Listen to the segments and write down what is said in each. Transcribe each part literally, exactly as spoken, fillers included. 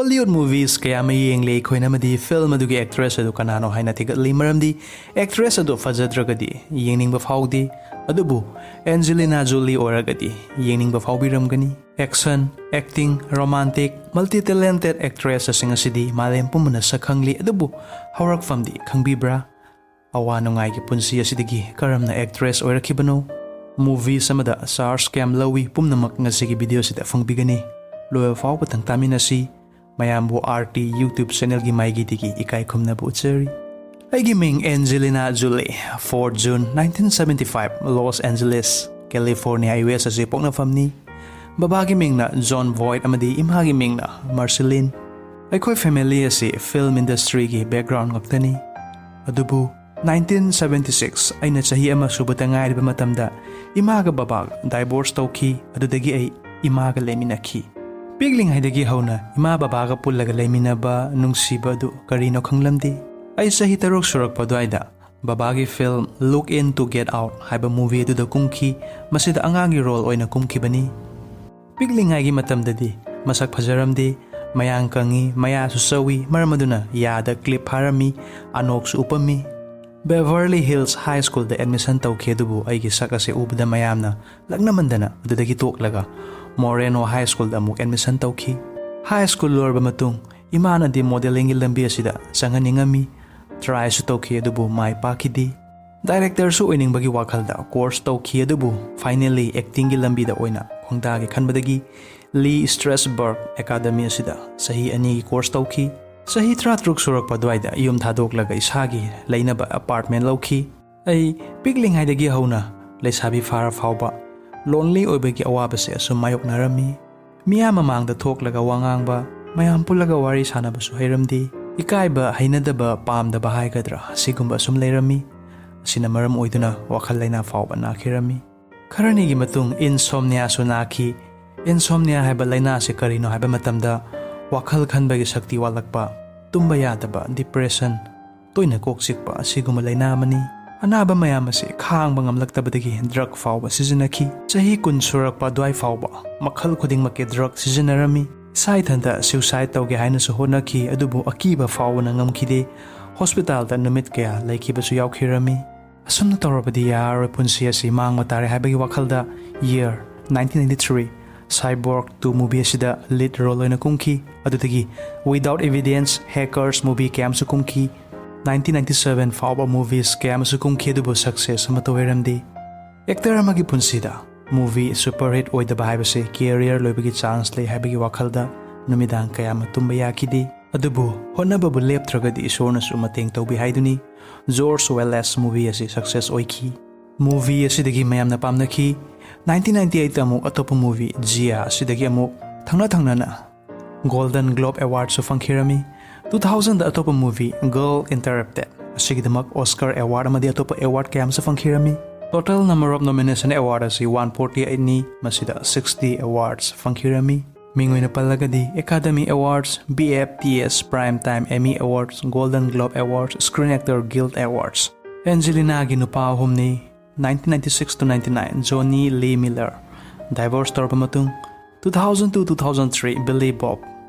Hollywood movies ꯀꯌꯥ ꯑꯃ ꯌꯦꯡꯂꯤ ꯑꯩꯈꯣꯏꯅ, ꯑꯃꯗꯤ film ꯑꯗꯨꯒꯤ actress ꯑꯗꯨ ꯀꯅꯥꯅꯣ ꯍꯥꯏꯅ ꯊꯤꯒꯠꯂꯤ, ꯃꯔꯝꯗꯤ actress ꯑꯗꯨ ꯐꯖꯗ꯭ꯔꯒꯗꯤ ꯌꯦꯡꯅꯤꯡꯕ ꯐꯥꯎꯗꯦ꯫ ꯑꯗꯨꯕꯨ Angelina Jolie ꯑꯣꯏꯔꯒꯗꯤ ꯌꯦꯡꯅꯤꯡꯕ ꯐꯥꯎꯕꯤꯔꯝꯒꯅꯤ꯫ Action, acting, romantic, multi-talented actress ꯁꯤꯡ ꯑꯁꯤꯗꯤ ꯃꯥꯂꯦꯝ ꯄꯨꯝꯕꯅ ꯁꯛ ꯈꯪꯂꯤ꯫ ꯑꯗꯨꯕꯨ ꯍꯧꯔꯛꯐꯝꯗꯤ ꯈꯪꯕꯤꯕ꯭ꯔꯥ? ꯑꯋꯥ ꯅꯨꯡꯉꯥꯏꯒꯤ ꯄꯨꯟꯁꯤ ꯑꯁꯤꯗꯒꯤ ꯀꯔꯝꯅ actress ꯑꯣꯏꯔꯛꯈꯤꯕꯅꯣ? Movies ꯑꯃꯗ charge ꯀꯌꯥꯝ ꯂꯧꯏ, ꯄꯨꯝꯅꯃꯛ ꯉꯁꯤꯒꯤ video ꯁꯤꯗ ꯐꯪꯕꯤꯒꯅꯤ꯫ ꯂꯣꯏꯕ ꯐꯥꯎꯕꯇꯪ ꯇꯥꯃꯤꯟꯅꯁꯤ꯫ ꯃꯌꯥꯝꯕꯨ R T YouTube channel ꯒꯤ ꯃꯥꯏꯀꯩꯗꯒꯤ ꯏꯀꯥꯏ ꯈꯨꯝꯅꯕ ꯎꯠꯆꯔꯤ꯫ ꯑꯩꯒꯤ ꯃꯤꯡ Angelina Jolie, fourth June nineteen seventy five, Los Angeles, California, U S ꯑꯁꯤ ꯄꯣꯛꯅꯐꯝꯅꯤ꯫ ꯕꯕꯥꯒꯤ ꯃꯤꯡꯅ Jon Voight ꯑꯃꯗꯤ ꯏꯃꯥꯒꯤ ꯃꯤꯡꯅ Marceline꯫ ꯑꯩꯈꯣꯏ family ꯑꯁꯤ film industry ꯒꯤ background ꯉꯥꯛꯇꯅꯤ꯫ ꯑꯗꯨꯕꯨ nineteen seventy six, ꯑꯩꯅ ꯆꯍꯤ ꯑꯃ ꯁꯨꯕꯇ ꯉꯥꯏꯔꯤꯕ ꯃꯇꯝꯗ ꯏꯃꯥꯒ ꯕꯕꯥꯒ divorce ꯇꯧꯈꯤ꯫ ꯑꯗꯨꯗꯒꯤ ꯑꯩ ꯏꯃꯥꯒ ꯂꯩꯃꯤꯟꯅꯈꯤ꯫ ꯄꯤꯛꯂꯤꯉꯩꯗꯒꯤ ꯍꯧꯅ ꯏꯃꯥ ꯕꯕꯥꯒ ꯄꯨꯜꯂꯒ ꯂꯩꯃꯤꯟꯅꯕ, ꯅꯨꯡꯁꯤꯕ ꯑꯗꯨ ꯀꯔꯤꯅꯣ ꯈꯪꯂꯝꯗꯦ꯫ ꯑꯩ ꯆꯍꯤ ꯇꯔꯨꯛ ꯁꯨꯔꯛꯄ ꯑꯗꯨꯋꯥꯏꯗ ꯕꯕꯥꯒꯤ film Look Into Get Out ꯍꯥꯏꯕ movie ꯑꯗꯨꯗ ꯀꯨꯝꯈꯤ꯫ ꯃꯁꯤꯗ ꯑꯉꯥꯡꯒꯤ role ꯑꯣꯏꯅ ꯀꯨꯝꯈꯤꯕꯅꯤ꯫ ꯄꯤꯛꯂꯤꯉꯩꯒꯤ ꯃꯇꯝꯗꯗꯤ ꯃꯁꯛ ꯐꯖꯔꯝꯗꯦ, ꯃꯌꯥꯡ ꯀꯪꯉꯤ, ꯃꯌꯥꯁꯨ ꯆꯧꯏ, ꯃꯔꯝ ꯑꯗꯨꯅ ꯌꯥꯗ clip ꯐꯥꯔꯝꯃꯤ, ꯑꯅꯣꯛꯁꯨ ꯎꯞꯄꯝꯃꯤ꯫ Beverly Hills High School ꯗ admission ꯇꯧꯈꯤ, ꯑꯗꯨꯕꯨ ꯑꯩꯒꯤ ꯁꯛ ꯑꯁꯤ ꯎꯕꯗ ꯃꯌꯥꯝꯅ ꯂꯛꯅꯃꯟꯗꯅ ꯑꯗꯨꯗꯒꯤ ꯇꯣꯛꯂꯒ Moreno High School ꯗ ꯑꯃꯨꯛ admission ꯇꯧꯈꯤ꯫ High school ꯂꯣꯏꯔꯕ ꯃꯇꯨꯡ ꯏꯃꯥꯅꯗꯤ modeling ꯒꯤ ꯂꯝꯕꯤ ꯑꯁꯤꯗ ꯆꯪꯍꯟꯅꯤꯡꯉꯝꯃꯤ꯫ Try ꯁꯨ ꯇꯧꯈꯤ, ꯑꯗꯨꯕꯨ ꯃꯥꯏ ꯄꯥꯛꯈꯤꯗꯦ꯫ Director ꯁꯨ ꯑꯣꯏꯅꯤꯡꯕꯒꯤ ꯋꯥꯈꯜꯗ course ꯇꯧꯈꯤ, ꯑꯗꯨꯕꯨ finally acting ꯒꯤ ꯂꯝꯕꯤꯗ ꯑꯣꯏꯅ ꯈꯣꯡꯗꯥꯒꯦ ꯈꯟꯕꯗꯒꯤ Lee Strasberg Academy ꯑꯁꯤꯗ ꯆꯍꯤ ꯑꯅꯤꯒꯤ course ꯇꯧꯈꯤ꯫ ꯆꯍꯤ ꯇꯔꯥꯇꯔꯨꯛ ꯁꯨꯔꯛꯄ ꯑꯗꯨꯋꯥꯏꯗ ꯌꯨꯝ ꯊꯥꯗꯣꯛꯂꯒ ꯏꯁꯥꯒꯤ ꯂꯩꯅꯕ apartment ꯂꯧꯈꯤ꯫ ꯑꯩ ꯄꯤꯛꯂꯤꯉꯩꯗꯒꯤ ꯍꯧꯅ ꯂꯩꯁꯥꯕꯤ ꯐꯥꯔ ꯐꯥꯎꯕ lonely ꯑꯣꯏꯕꯒꯤ ꯑꯋꯥꯕꯁꯦ ꯑꯁꯨꯝ ꯃꯥꯌꯣꯛꯅꯔꯝꯃꯤ꯫ ꯃꯤꯌꯥꯝ ꯃꯃꯥꯡꯗ ꯊꯣꯛꯂꯒ ꯋꯥ ꯉꯥꯡꯕ, ꯃꯌꯥꯝ ꯄꯨꯜꯂꯒ ꯋꯥꯔꯤ ꯁꯥꯟꯅꯕꯁꯨ ꯍꯩꯔꯝꯗꯦ꯫ ꯏꯀꯥꯏꯕ, ꯍꯩꯅꯗꯕ, ꯄꯥꯝꯗꯕ ꯍꯥꯏꯒꯗ꯭ꯔꯥ, ꯑꯁꯤꯒꯨꯝꯕ ꯑꯁꯨꯝ ꯂꯩꯔꯝꯃꯤ꯫ ꯑꯁꯤꯅ ꯃꯔꯝ ꯑꯣꯏꯗꯨꯅ ꯋꯥꯈꯜ ꯂꯩꯅꯥ ꯐꯥꯎꯕ ꯅꯥꯈꯤꯔꯝꯃꯤ꯫ ꯈꯔꯅꯤꯒꯤ ꯃꯇꯨꯡ insomnia ꯁꯨ ꯅꯥꯈꯤ꯫ Insomnia ꯍꯥꯏꯕ ꯂꯩꯅꯥ ꯑꯁꯤ ꯀꯔꯤꯅꯣ ꯍꯥꯏꯕ ꯃꯇꯝꯗ, ꯋꯥꯈꯜ ꯈꯟꯕꯒꯤ ꯁꯛꯇꯤ ꯋꯥꯠꯂꯛꯄ, ꯇꯨꯝꯕ ꯌꯥꯗꯕ, depression, ꯇꯣꯏꯅ ꯀꯣꯛ ꯆꯤꯛꯄ ꯑꯁꯤꯒꯨꯝꯕ ꯂꯩꯅꯥ ꯑꯃꯅꯤ꯫ ꯑꯅꯥꯕ ꯃꯌꯥꯝ ꯑꯁꯤ ꯈꯥꯡꯕ ꯉꯝꯂꯛꯇꯕꯗꯒꯤ drug ꯐꯥꯎꯕ ꯁꯤꯖꯤꯟꯅꯈꯤ꯫ ꯆꯍꯤ ꯀꯨꯟ ꯁꯨꯔꯛꯄ ꯑꯗꯨꯋꯥꯏ ꯐꯥꯎꯕ ꯃꯈꯜ ꯈꯨꯗꯤꯡꯃꯛꯀꯤ drug ꯁꯤꯖꯤꯟꯅꯔꯝꯃꯤ꯫ ꯏꯁꯥ ꯏꯊꯟꯇ suicide ꯇꯧꯒꯦ ꯍꯥꯏꯅꯁꯨ ꯍꯣꯠꯅꯈꯤ, ꯑꯗꯨꯕꯨ ꯑꯀꯤꯕ ꯐꯥꯎꯕꯅ ꯉꯝꯈꯤꯗꯦ꯫ ꯍꯣꯁꯄꯤꯇꯥꯜꯗ ꯅꯨꯃꯤꯠ ꯀꯌꯥ ꯂꯩꯈꯤꯕꯁꯨ ꯌꯥꯎꯈꯤꯔꯝꯃꯤ꯫ ꯑꯁꯨꯝꯅ ꯇꯧꯔꯕꯗꯤ ꯌꯥꯔꯔꯣꯏ, ꯄꯨꯟꯁꯤ ꯑꯁꯤ ꯃꯥꯡꯕ ꯇꯥꯔꯦ ꯍꯥꯏꯕꯒꯤ ꯋꯥꯈꯜꯗ year nineteen ninety-three Cyborg two movie ꯑꯁꯤꯗ lead role ꯑꯣꯏꯅ ꯀꯨꯝꯈꯤ꯫ ꯑꯗꯨꯗꯒꯤ Without Evidence, Hackers movie ꯀꯌꯥ ꯑꯃꯁꯨ ꯀꯨꯝꯈꯤ꯫ Nineteen ninety-seven ꯐꯥꯎꯕ movies ꯀꯌꯥ ꯑꯃꯁꯨ ꯀꯨꯝꯈꯤ, ꯑꯗꯨꯕꯨ success ꯑꯃꯠꯇ ꯑꯣꯏꯔꯝꯗꯦ꯫ Actor ꯑꯃꯒꯤ ꯄꯨꯟꯁꯤꯗ movie superhit ꯑꯣꯏꯗꯕ ꯍꯥꯏꯕꯁꯤ career ꯂꯣꯏꯕꯒꯤ chance ꯂꯩ ꯍꯥꯏꯕꯒꯤ ꯋꯥꯈꯜꯗ ꯅꯨꯃꯤꯗꯥꯡ ꯀꯌꯥ ꯑꯃ ꯇꯨꯝꯕ ꯌꯥꯈꯤꯗꯦ꯫ ꯑꯗꯨꯕꯨ ꯍꯣꯠꯅꯕꯕꯨ ꯂꯦꯞꯇ꯭ꯔꯒꯗꯤ ꯏꯁꯣꯔꯅꯁꯨ ꯃꯇꯦꯡ ꯇꯧꯕꯤ ꯍꯥꯏꯗꯨꯅꯤ꯫ George Wallace movie ꯑꯁꯤ success ꯑꯣꯏꯈꯤ꯫ Movie ꯑꯁꯤꯗꯒꯤ ꯃꯌꯥꯝꯅ ꯄꯥꯝꯅꯈꯤ꯫ Nineteen ninety-eight ꯑꯃꯨꯛ ꯑꯇꯣꯞꯄ movie ꯖꯤꯌꯥ ꯑꯁꯤꯗꯒꯤ ꯑꯃꯨꯛ ꯊꯪꯅ ꯊꯪꯅꯅ Golden Globe Awardꯁꯨ ꯐꯪꯈꯤꯔꯝꯃꯤ꯫ Two thousandꯗ ꯑꯇꯣꯞꯄ movie Girl Interrupted ꯑꯁꯤꯒꯤꯗꯃꯛ Oscar Award ꯑꯃꯗꯤ ꯑꯇꯣꯞꯄ award ꯀꯌꯥ ꯑꯃꯁꯨ ꯐꯪꯈꯤꯔꯝꯃꯤ꯫ Total number of nomination award ꯑꯁꯤ one forty-eightꯅꯤ, ꯃꯁꯤꯗ sixty awards ꯐꯪꯈꯤꯔꯝꯃꯤ꯫ ꯃꯤꯡ ꯑꯣꯏꯅ ꯄꯜꯂꯒꯗꯤ Academy Awards, B A F T S Primetime Emmy Awards, Golden Globe Awards, Screen Actor Guild Awards꯫ ꯑꯦꯟꯖꯦꯂꯤꯅꯥꯒꯤ ꯅꯨꯄꯥ ꯑꯍꯨꯝꯅꯤ꯫ Nineteen ninety-six to ninety-nine Johnny Lee Miller, divorce ꯇꯧꯔꯕ ꯃꯇꯨꯡ two thousand two two thousand three Billy Bob,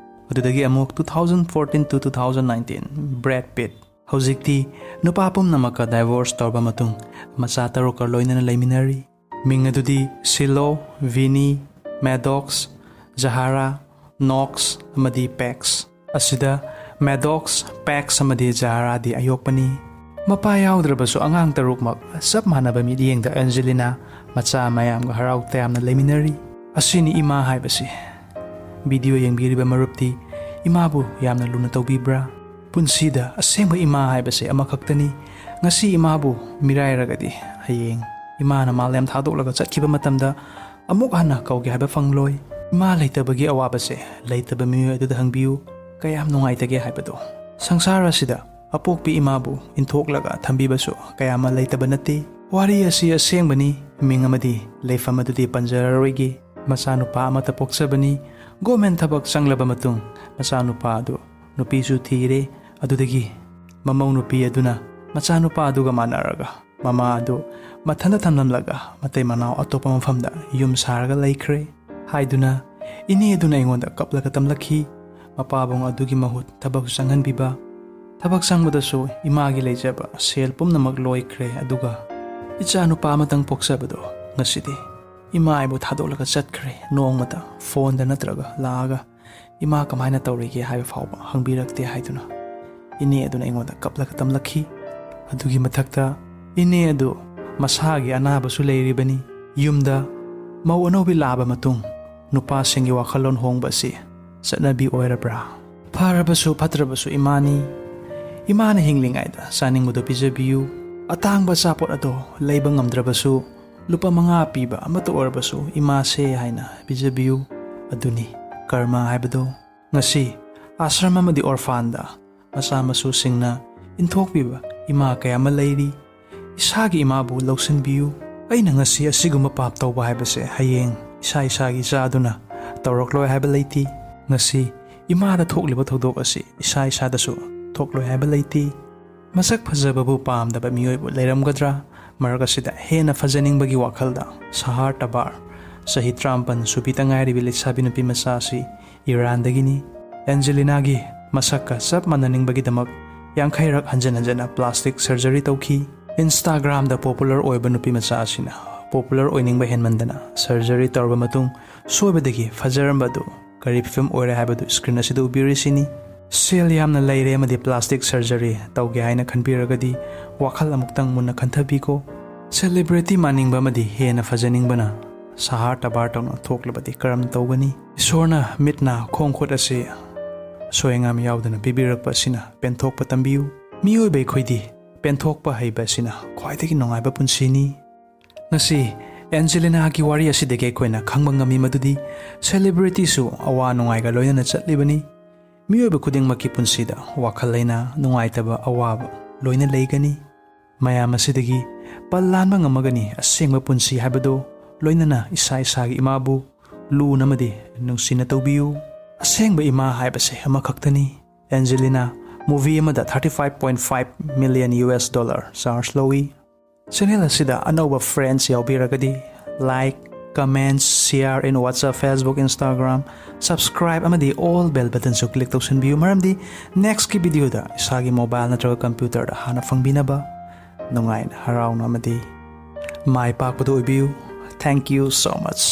ꯑꯗꯨꯗꯒꯤ ꯑꯃꯨꯛ two thousand fourteen to two thousand nineteen Brad Pitt꯫ ꯍꯧꯖꯤꯛꯇꯤ ꯅꯨꯄꯥ ꯄꯨꯝꯅꯃꯛꯀ divorce ꯇꯧꯔꯕ ꯃꯇꯨꯡ ꯃꯆꯥ ꯇꯔꯨꯛꯀ ꯂꯣꯏꯅꯅ ꯂꯩꯃꯤꯟꯅꯔꯤ꯫ ꯃꯤꯡ ꯑꯗꯨꯗꯤ Shiloh, Vinny, Maddox, Zahara, Knox ꯑꯃꯗꯤ Pax꯫ ꯑꯁꯤꯗ Maddox, Pax ꯑꯃꯗꯤ Zaharaꯗꯤ ꯑꯌꯣꯛꯄꯅꯤ꯫ ꯃꯄꯥ ꯌꯥꯎꯗ꯭ꯔꯕꯁꯨ ꯑꯉꯥꯡ ꯇꯔꯨꯛꯃꯛ ꯆꯞ ꯃꯥꯟꯅꯕ ꯃꯤꯠꯌꯦꯡꯗ ꯑꯦꯟꯖꯦꯂꯤꯅꯥ ꯃꯆꯥ ꯃꯌꯥꯝꯒ ꯍꯔꯥꯎ ꯇꯌꯥꯝꯅ ꯂꯩꯃꯤꯟꯅꯔꯤ꯫ ꯑꯁꯤꯅꯤ ꯏꯃꯥ ꯍꯥꯏꯕꯁꯤ꯫ Video ꯌꯦꯡꯕꯤꯔꯤꯕ ꯃꯔꯨꯞꯇꯤ ꯏꯃꯥꯕꯨ ꯌꯥꯝꯅ ꯂꯨꯅ ꯇꯧꯕꯤꯕ꯭ꯔꯥ? ꯄꯨꯟꯁꯤꯗ ꯑꯁꯦꯡꯕ ꯏꯃꯥ ꯍꯥꯏꯕꯁꯦ ꯑꯃꯈꯛꯇꯅꯤ꯫ ꯉꯁꯤ ꯏꯃꯥꯕꯨ ꯃꯤꯔꯥꯏꯔꯒꯗꯤ ꯍꯌꯦꯡ ꯏꯃꯥꯅ ꯃꯥꯂꯦꯝ ꯊꯥꯗꯣꯛꯂꯒ ꯆꯠꯈꯤꯕ ꯃꯇꯝꯗ ꯑꯃꯨꯛ ꯍꯟꯅ ꯀꯧꯒꯦ ꯍꯥꯏꯕ ꯐꯪꯂꯣꯏ꯫ ꯏꯃꯥ ꯂꯩꯇꯕꯒꯤ ꯑꯋꯥꯕꯁꯦ ꯂꯩꯇꯕ ꯃꯤꯑꯣꯏ ꯑꯗꯨꯗ ꯍꯪꯕꯤꯌꯨ, ꯀꯌꯥꯝ ꯅꯨꯡꯉꯥꯏꯇꯒꯦ ꯍꯥꯏꯕꯗꯨ꯫ ꯁꯪꯁꯥꯔ ꯑꯁꯤꯗ ꯑꯄꯣꯛꯄꯤ ꯏꯃꯥꯕꯨ ꯏꯟꯊꯣꯛꯂꯒ ꯊꯝꯕꯤꯕꯁꯨ ꯀꯌꯥ ꯑꯃ ꯂꯩꯇꯕ ꯅꯠꯇꯦ꯫ ꯋꯥꯔꯤ ꯑꯁꯤ ꯑꯁꯦꯡꯕꯅꯤ, ꯃꯤꯡ ꯑꯃꯗꯤ ꯂꯩꯐꯝ ꯑꯗꯨꯗꯤ ꯄꯟꯖꯔꯔꯣꯏꯒꯦ꯫ ꯃꯆꯥꯅꯨꯄꯥ ꯑꯃꯠꯇ ꯄꯣꯛꯆꯕꯅꯤ꯫ Government ꯊꯕꯛ ꯆꯪꯂꯕ ꯃꯇꯨꯡ ꯃꯆꯥꯅꯨꯄꯥ ꯑꯗꯨ ꯅꯨꯄꯤꯁꯨ ꯊꯤꯔꯦ꯫ ꯑꯗꯨꯗꯒꯤ ꯃꯃꯧ ꯅꯨꯄꯤ ꯑꯗꯨꯅ ꯃꯆꯥꯅꯨꯄꯥ ꯑꯗꯨꯒ ꯃꯥꯟꯅꯔꯒ ꯃꯃꯥ ꯑꯗꯨ ꯃꯊꯟꯇ ꯊꯝꯂꯝꯂꯒ ꯃꯇꯩ ꯃꯅꯥꯎ ꯑꯇꯣꯞꯄ ꯃꯐꯝꯗ ꯌꯨꯝ ꯁꯥꯔꯒ ꯂꯩꯈ꯭ꯔꯦ ꯍꯥꯏꯗꯨꯅ ꯏꯅꯦ ꯑꯗꯨꯅ ꯑꯩꯉꯣꯟꯗ ꯀꯞꯂꯒ ꯇꯝꯂꯛꯈꯤ꯫ ꯃꯄꯥꯕꯨꯡ ꯑꯗꯨꯒꯤ ꯃꯍꯨꯠ ꯊꯕꯛꯁꯨ ꯆꯪꯍꯟꯕꯤꯕ꯫ ꯊꯕꯛ ꯆꯪꯕꯗꯁꯨ ꯏꯃꯥꯒꯤ ꯂꯩꯖꯕ ꯁꯦꯜ ꯄꯨꯝꯅꯃꯛ ꯂꯣꯏꯈ꯭ꯔꯦ, ꯑꯗꯨꯒ ꯏꯆꯥ ꯅꯨꯄꯥ ꯑꯃꯇꯪ ꯄꯣꯛꯆꯕꯗꯣ ꯉꯁꯤꯗꯤ ꯏꯃꯥ ꯑꯩꯕꯨ ꯊꯥꯗꯣꯛꯂꯒ ꯆꯠꯈ꯭ꯔꯦ꯫ ꯅꯣꯡꯃꯇ ꯐꯣꯟꯗ ꯅꯠꯇ꯭ꯔꯒ ꯂꯥꯛꯑꯒ ꯏꯃꯥ ꯀꯃꯥꯏꯅ ꯇꯧꯔꯤꯒꯦ ꯍꯥꯏꯕ ꯐꯥꯎꯕ ꯍꯪꯕꯤꯔꯛꯇꯦ ꯍꯥꯏꯗꯨꯅ ꯏꯅꯦ ꯑꯗꯨꯅ ꯑꯩꯉꯣꯟꯗ ꯀꯞꯂꯒ ꯇꯝꯂꯛꯈꯤ꯫ ꯑꯗꯨꯒꯤ ꯃꯊꯛꯇ ꯏꯅꯦ ꯑꯗꯨ ꯃꯁꯥꯒꯤ ꯑꯅꯥꯕꯁꯨ ꯂꯩꯔꯤꯕꯅꯤ꯫ ꯌꯨꯝꯗ ꯃꯧ ꯑꯅꯧꯕꯤ ꯂꯥꯛꯑꯕ ꯃꯇꯨꯡ ꯅꯨꯄꯥꯁꯤꯡꯒꯤ ꯋꯥꯈꯜꯂꯣꯟ ꯍꯣꯡꯕ ꯑꯁꯤ ꯆꯠꯅꯕꯤ ꯑꯣꯏꯔꯕ꯭ꯔꯥ? ꯐꯔꯕꯁꯨ ꯐꯠꯇ꯭ꯔꯕꯁꯨ ꯏꯃꯥꯅꯤ꯫ ꯏꯃꯥꯅ ꯍꯤꯡꯂꯤꯉꯩꯗ ꯆꯥꯅꯤꯡꯕꯗꯣ ꯄꯤꯖꯕꯤꯌꯨ꯫ ꯑꯇꯥꯡꯕ ꯑꯆꯥꯄꯣꯠ ꯑꯗꯣ ꯂꯩꯕ ꯉꯝꯗ꯭ꯔꯕꯁꯨ ꯂꯨꯄꯥ ꯃꯉꯥ ꯄꯤꯕ ꯑꯃꯠꯇ ꯑꯣꯏꯔꯕꯁꯨ ꯏꯃꯥꯁꯦ ꯍꯥꯏꯅ ꯄꯤꯖꯕꯤꯌꯨ꯫ ꯑꯗꯨꯅꯤ ꯀꯔꯃ ꯍꯥꯏꯕꯗꯣ꯫ ꯉꯁꯤ ꯑꯥꯁ꯭ꯔꯝ ꯑꯃꯗꯤ ꯑꯣꯔꯐꯥꯟꯗ ꯃꯆꯥ ꯃꯁꯨꯁꯤꯡꯅ ꯏꯟꯊꯣꯛꯄꯤꯕ ꯏꯃꯥ ꯀꯌꯥ ꯑꯃ ꯂꯩꯔꯤ꯫ ꯏꯁꯥꯒꯤ ꯏꯃꯥꯕꯨ ꯂꯧꯁꯤꯟꯕꯤꯌꯨ꯫ ꯑꯩꯅ ꯉꯁꯤ ꯑꯁꯤꯒꯨꯝꯕ ꯄꯥꯞ ꯇꯧꯕ ꯍꯥꯏꯕꯁꯦ ꯍꯌꯦꯡ ꯏꯁꯥ ꯏꯁꯥꯒꯤ ꯏꯆꯥꯗꯨꯅ ꯇꯧꯔꯛꯂꯣꯏ ꯍꯥꯏꯕ ꯂꯩꯇꯦ꯫ ꯉꯁꯤ ꯏꯃꯥꯗ ꯊꯣꯛꯂꯤꯕ ꯊꯧꯗꯣꯛ ꯑꯁꯤ ꯏꯁꯥ ꯏꯁꯥꯗꯁꯨ ꯊꯣꯛꯂꯣꯏ ꯍꯥꯏꯕ ꯂꯩꯇꯦ꯫ ꯃꯁꯛ ꯐꯖꯕꯕꯨ ꯄꯥꯝꯗꯕ ꯃꯤꯑꯣꯏꯕ ꯂꯩꯔꯝꯒꯗ꯭ꯔꯥ? ꯃꯔꯛ ꯑꯁꯤꯗ ꯍꯦꯟꯅ ꯐꯖꯅꯤꯡꯕꯒꯤ ꯋꯥꯈꯜꯗ ꯁꯍꯥꯔ ꯇꯕꯥꯔ, ꯆꯍꯤ ꯇꯔꯥꯃꯥꯄꯟ ꯁꯨꯕꯤꯇ ꯉꯥꯏꯔꯤꯕꯤ ꯂꯩꯁꯥꯕꯤ ꯅꯨꯄꯤ ꯃꯆꯥ ꯑꯁꯤ ꯏꯔꯥꯟꯗꯒꯤꯅꯤ꯫ ꯑꯦꯟꯖꯦꯂꯤꯅꯥꯒꯤ ꯃꯁꯛꯀ ꯆꯞ ꯃꯥꯟꯅꯅꯤꯡꯕꯒꯤꯗꯃꯛ ꯌꯥꯡꯈꯩꯔꯛ ꯍꯟꯖꯟ ꯍꯟꯖꯟꯅ ꯄ꯭ꯂꯥꯁꯇꯤꯛ ꯁꯔꯖꯔꯤ ꯇꯧꯈꯤ꯫ ꯏꯟꯁꯇꯥꯒ꯭ꯔꯥꯝꯗ ꯄꯣꯄꯨꯂꯔ ꯑꯣꯏꯕ ꯅꯨꯄꯤ ꯃꯆꯥ ꯑꯁꯤꯅ ꯄꯣꯄꯨꯂꯔ ꯑꯣꯏꯅꯤꯡꯕ ꯍꯦꯟꯃꯟꯗꯅ ꯁꯔꯖꯔꯤ ꯇꯧꯔꯕ ꯃꯇꯨꯡ ꯁꯣꯏꯕꯗꯒꯤ ꯐꯖꯔꯝꯕ ꯑꯗꯨ ꯀꯔꯤ ꯐꯤꯕꯝ ꯑꯣꯏꯔꯦ ꯍꯥꯏꯕꯗꯨ ꯁ꯭ꯀ꯭ꯔꯤꯟ ꯑꯁꯤꯗ ꯎꯕꯤꯔꯤꯁꯤꯅꯤ꯫ ꯁꯦꯜ ꯌꯥꯝꯅ ꯂꯩꯔꯦ ꯑꯃꯗꯤ ꯄ꯭ꯂꯥꯁꯇꯤꯛ ꯁꯔꯖꯔꯤ ꯇꯧꯒꯦ ꯍꯥꯏꯅ ꯈꯟꯕꯤꯔꯒꯗꯤ ꯋꯥꯈꯜ ꯑꯃꯨꯛꯇꯪ ꯃꯨꯟꯅ ꯈꯟꯊꯕꯤꯀꯣ꯫ ꯁꯦꯂꯦꯕ꯭ꯔꯤꯇꯤ ꯃꯥꯟꯅꯤꯡꯕ ꯑꯃꯗꯤ ꯍꯦꯟꯅ ꯐꯖꯅꯤꯡꯕꯅ ꯁꯍꯥꯔ ꯇꯕꯥꯔ ꯇꯧꯅ ꯊꯣꯛꯂꯕꯗꯤ ꯀꯔꯝ ꯇꯧꯒꯅꯤ? ꯏꯁꯣꯔꯅ ꯃꯤꯠ ꯅꯥ ꯈꯣꯡ ꯈꯨꯠ ꯑꯁꯤ ꯑꯁꯣꯏ ꯑꯉꯥꯝ ꯌꯥꯎꯗꯅ ꯄꯤꯕꯤꯔꯛꯄ ꯑꯁꯤꯅ ꯄꯦꯟꯊꯣꯛꯄ ꯇꯝꯕꯤꯌꯨ꯫ ꯃꯤꯑꯣꯏꯕ ꯑꯩꯈꯣꯏꯗꯤ ꯄꯦꯟꯊꯣꯛꯄ ꯍꯩꯕ ꯑꯁꯤꯅ ꯈ꯭ꯋꯥꯏꯗꯒꯤ ꯅꯨꯡꯉꯥꯏꯕ ꯄꯨꯟꯁꯤꯅꯤ꯫ ꯉꯁꯤ ꯑꯦꯟꯖꯦꯂꯤꯅꯥꯒꯤ ꯋꯥꯔꯤ ꯑꯁꯤꯗꯒꯤ ꯑꯩꯈꯣꯏꯅ ꯈꯪꯕ ꯉꯝꯃꯤ ꯃꯗꯨꯗꯤ ꯁꯦꯂꯦꯕ꯭ꯔꯤꯇꯤꯁꯨ ꯑꯋꯥ ꯅꯨꯡꯉꯥꯏꯒ ꯂꯣꯏꯅꯅ ꯆꯠꯂꯤꯕꯅꯤ꯫ ꯃꯤꯑꯣꯏꯕ ꯈꯨꯗꯤꯡꯃꯛꯀꯤ ꯄꯨꯟꯁꯤꯗ ꯋꯥꯈꯜ ꯂꯩꯅꯥ, ꯅꯨꯡꯉꯥꯏꯇꯕ, ꯑꯋꯥꯕ ꯂꯣꯏꯅ ꯂꯩꯒꯅꯤ꯫ ꯃꯌꯥꯝ ꯑꯁꯤꯗꯒꯤ ꯄꯜ ꯂꯥꯟꯕ ꯉꯝꯃꯒꯅꯤ ꯑꯁꯦꯡꯕ ꯄꯨꯟꯁꯤ ꯍꯥꯏꯕꯗꯨ, ꯂꯣꯏꯅꯅ ꯏꯁꯥ ꯏꯁꯥꯒꯤ ꯏꯃꯥꯕꯨ ꯂꯨꯅ ꯑꯃꯗꯤ ꯅꯨꯡꯁꯤꯅ ꯇꯧꯕꯤꯌꯨ꯫ ꯑꯁꯦꯡꯕ ꯏꯃꯥ ꯍꯥꯏꯕꯁꯦ ꯑꯃꯈꯛꯇꯅꯤ꯫ ꯑꯦꯟꯖꯦꯂꯤꯅꯥ movie ꯑꯃꯗ thirty five point five million U S dollar charge ꯂꯧꯏ꯫ ꯆꯦꯅꯦꯜ ꯑꯁꯤꯗ ꯑꯅꯧꯕ friends ꯌꯥꯎꯕꯤꯔꯒꯗꯤ like, comments, share in WhatsApp, Facebook, Instagram, subscribe ꯑꯃꯗꯤ all bell buttonꯁꯨ click ꯇꯧꯁꯤꯟꯕꯤꯌꯨ, ꯃꯔꯝꯗꯤ next ꯀꯤ video ꯗ ꯏꯁꯥꯒꯤ mobile ꯅꯠꯇ꯭ꯔꯒ computer ꯗ ꯍꯥꯟꯅ ꯐꯪꯕꯤꯅꯕ꯫ ꯅꯨꯡꯉꯥꯏꯅ, ꯍꯔꯥꯎꯅ ꯑꯃꯗꯤ ꯃꯥꯏ ꯄꯥꯛꯄꯗꯨ ꯑꯣꯏꯕꯤꯌꯨ꯫ Thank you so much.